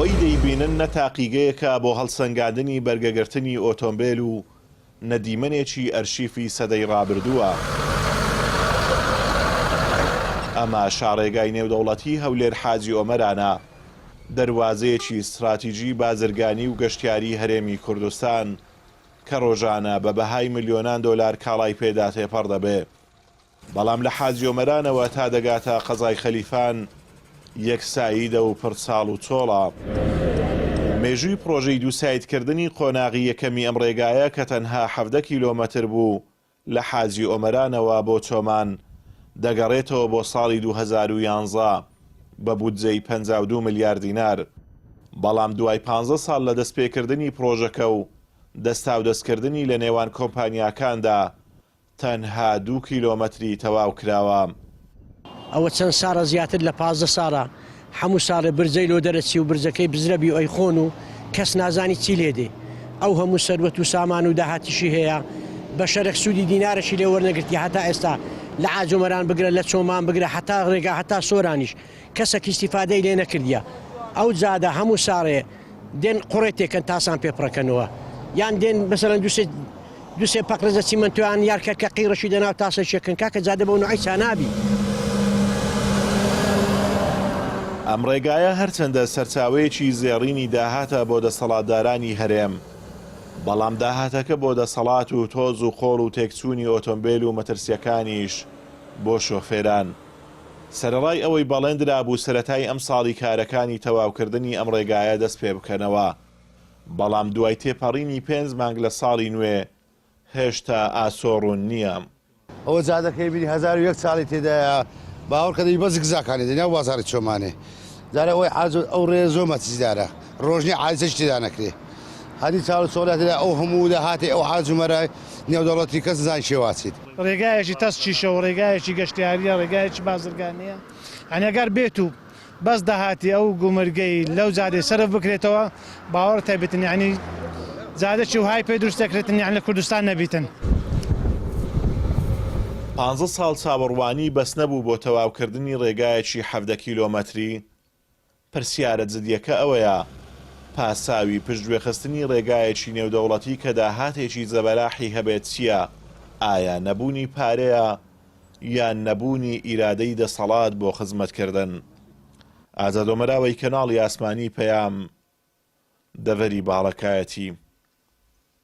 ئەوەی دەیبینن نە تاقیگەیەکە بۆ هەڵسەنگاندنی بەرگەگرتنی ئۆتۆمبێل و نە دیمەنێکی ئەرشیفی سەدەی ڕابردووە. ئەمە شاڕێگای نێودەوڵەتی هەولێر حاجی ئۆمەرانە، دەروازەیەکی ستراتیجی بازرگانی و گەشتیاری هەرێمی کوردستان کە ڕۆژانە بە بەهای ملیۆنان دۆلار کاڵای پێدا تێپەڕ دەبێ. بەڵام لە حاجیۆمەرانەوە تا دەگاتە قەزای خەلیفان یەک سایدە و پڕ چاڵ و چۆڵە. مێژووی پڕۆژەی دووسایدکردنی قۆناغی یەکەمی ئەم ڕێگایە کە تەنها 17 کیلۆمەتر بوو لە حاجی ئۆمەرانەوە بۆ چۆمان دەگەڕێتەوە بۆ ساڵی 2011 بە بودجەی 52 ملیار دینار، بەڵام دوای پانزە ساڵ لە دەستپێکردنی پڕۆژەکە و دەستاودەستکردنی لە نێوان کۆمپانیاکاندا تەنها دوو کیلۆمەتری تەواو کراوە. ئەوە چەند ساڵە زیاتر لە 15 ساڵە حەموو ساڵێ برجەی لۆ دەرەچی و برجەکەی بزرە بی و ئەیخۆن و کەس نازانی چی لێ دێ ئەو هەموو سەروەت و سامان و داهاتیشی هەیە بەشەرێک سوودی دینارەشی لێ وەرنەگرتی هەتا ئێستا لە عاجۆمەران بگرە لە چۆمان بگرە هەتا ڕێگا هەتا سۆرانیش کەسەک ئیستیفادەی لێ نەکردیە ئەو جادە هەموو ساڵێ دێن قوڕێ تێکەن تاسان پێ پڕەکەنەوە یان دێن مەسەلەن دوسێ دوسێ پەقرزە چیمەنتۆیان یار کە کە قیڕەشی دەناو تاسە چێکن کاکە جادە بەو نوعی چانابی. ئەم ڕێگایە هەرچەندە سەرچاوەیەکی زێڕینی داهاتە بۆ دەسەڵاتدارانی هەرێم، بەڵام داهاتەکە بۆ دەسەڵات و تۆز و خۆڵ و تێکچوونی ئۆتۆمبێل و مەترسییەکانیش بۆ شۆفێران. سەرەڕای ئەوەی بەڵێن درابوو سەرەتای ئەمساڵی کارەکانی تەواوکردنی ئەم ڕێگایە دەست پێبکەنەوە، بەڵام دوای تێپەڕینی پێنج مانگ لە ساڵی نوێ هێشتا ئاسۆ ڕوون نییە. ئەوە جادەکەی بینی 1001 چاڵی تێدایە باوەڕکە دەبی بەس گزاکانی دێ ناو بازاڕی چۆمانێ جارێ ئەوەی عاج ئەو ڕێ زۆر مەترسیدارە ڕۆژنی عاجزەش تێدا نەکرێ هەنی چاڵ و چۆڵیا تێدا ئەو هەموو داهاتی ئەو عاج و مەرای نێودەوڵەتی کەس نزانی چێ واچیت. ڕێگایەکی تەسکیشە و ڕێگایەکی گەشتیارییە، ڕێگایەکی بازرگانییە، یانی ئەگەر بێت و بەس داهاتی ئەو گومرگەی لەو جادەی سەرف بکرێتەوە باوەڕت هەبیتن یانی جادەکی وهای پێ دروست دەکرێتن یانی لە کوردستان نەبیتن. پانزە ساڵ چاوەڕوانی بەس نەبوو بۆ تەواوکردنی ڕێگایەکی 17 کیلۆمەتری؟ پرسیارە جدیەکە ئەوەیە، پاساوی پشتگوێخستنی ڕێگایەکی نێودەوڵەتی کە داهاتێکی زەبەلاحی هەبێت چییە؟ ئایا نەبوونی پارەیە یان نەبوونی ئیرادەی دەسەڵات بۆ خزمەتکردن؟ ئازاد ئۆمەراوەی کەناڵی ئاسمانی پەیام، دەڤەری باڵەکایەتی.